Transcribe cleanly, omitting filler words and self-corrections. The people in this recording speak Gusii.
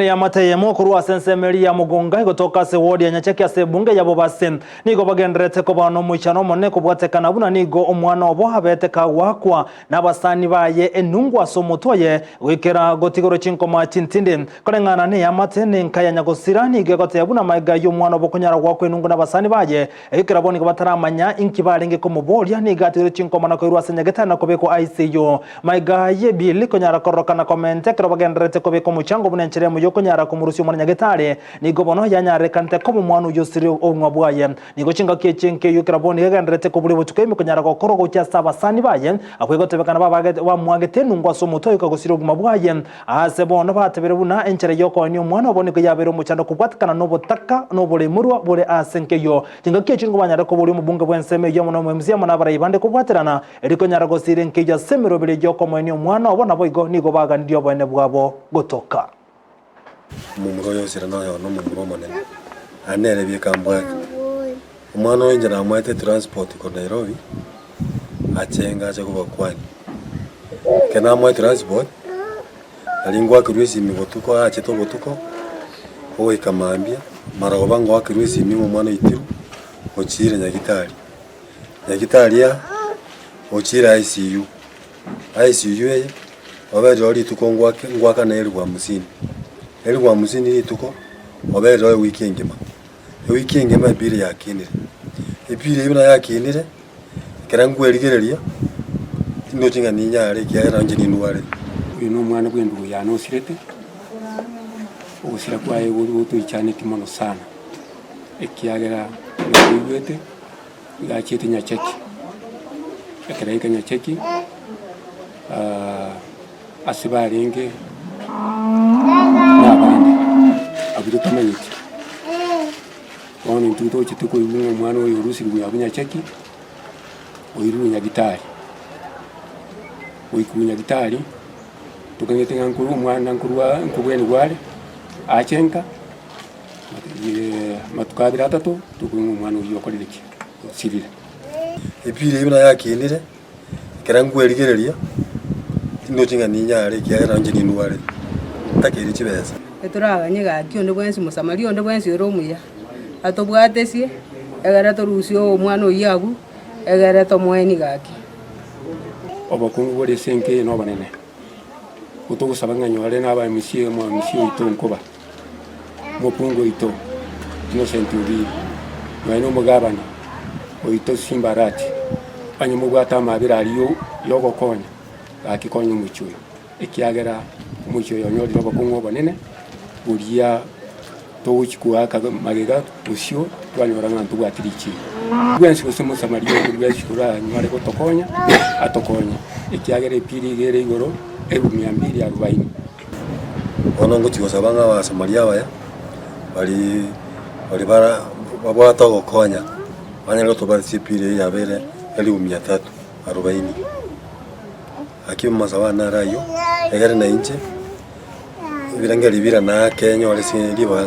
Eamate eyemo korwa ase ensemo eria ya Mugunga egotoka ase ward ya Nyacheki ase ebunge ya Bobasi nigo bagendererete koba nomoichano omonene kobwatekana buna nigo omwana obo abete kagoakwa nabasani baye enungu ase omotwe oye goikera gotigorwa chinkoma chintindi. Koreng'ana neamate nenka ya Nyagosira nigo egoteba buna magega y'omwana obo konyara goakwa enungu nabasani baye Ekero abwo nigo bataramanya inki barenge komoboria, nigo atigirwe chinkoma na koirwa ase nyagetari na kobekwa ICU. Maiga y'ebill konyara kororokana komenta ekero bagendererete kobeka omochango buna enchera emo y'okonyara komorusia omwana nyagetari, nigo bono yanyarekanete koba omwana oyio osire obogima bwaye. Nigo chingaki echi enke eyio ekero bono nigo egendererete koburia botuko ime konyara gokorwa gochia ase abasani baye, abwo egotebekana babagete bamwagete enungu ase omotwe oika gosira obogima bwaye. Aase bono batebire buna enchera y'okoenia omwana obo nigo yabeire omochando kobwatekana nobotaka na oboremorua bore aase nkeyio. Chingaki echio nigo banyare koboria omobunge bw'ensemo eyio amo n'omoemisia amo nabarai bande kobwaterana, erio konyara gosiira enkeyio ase emeroberi y'okomoenia omwana obo, naboigo nigo baganirie oboene bwabo gotoka. Omomura oyo osire noyo nomomura omonene, naende nere bieka mbwate. Omwana oyo inche namoete transport korwa Nairobi, achenge ache kobakwania. Ekero namoe transport, nari ngoakerwa esimi botuko achete obotuko, ogoika mambia, marogoba ngoakerwa esimi ng'a omwana oitirwe, ochiire nyagetari. Nyagetari aa, ochiire ICU, ICU eye, oberire oo rituko ngoake ngoakana elfu hamsini, elfu hamsini rituko, oberire oo ewiki engima. Ewiki engima ebill yakinire, ebill eyio buna yakinire, ekero nkwerigereria, tindochi ng'a ninyare ekiagera inche nindwarete. Oyo nomwana bw'endugu yane osirete, ogosira kwaye goria gotoichanetie mono sana, ekiagera nakoigwete iga achiete Nyacheki, ekero aika Nyacheki ase barenge nabande abwo totamanyeti. Bono intwe tochete koigwa ng'a omwana oyo orusirwe abwo Nyacheki, oirwe Nyagitari. Goikwa Nyagitari, tokanyete ng'a nkorwa omwana nkorwa nkobwenigwa are, ache nka, amatuko abere atato, tokoigwa ng'a omwana oyio okorire ki? Osirire. Epira eyio buna yakinire, Ekero nkwerigereria, tindochi ng'a ninyare ekiagera inche nindware, ntakeire chibesa. Etoraganye gaki onde bwensi Mosamaria onde bwensi ore omuya, atobwatesie, egere torusie omwana oyio abwo, egere tomoenie gaki. Obokungu bore ase enka eye nobonene, gotogosaba ng'a nyore na abaemusie omoemusie oito nkoba, omokungu oito Innocent Obiri, nonya na omogabana oito Simba Arati, onye mobwate amabera aria yogokonya, gaki konya omochie oyo, ekiagera omochie oyo onyorire obokong'u obonene, boria togochia koaka magega bosio twanyora ng'a ntobwati richiiko. Bwensi gose Omosamaria onde bwensi oranyare gotokonya, atokonye, ekiagera epira iga ere igoro elfu mia mbili arubaini. Bono ngochia gosaba ng'a Abasamaria abaya, baria baria bara babwate ogokonya, banyare gotobaresia epira eye yabeire elifu mia tatu arubaini. Gaki amasabo ane naro ayio, egere na inche, ebirengererio bire naake nyore ase ribaga.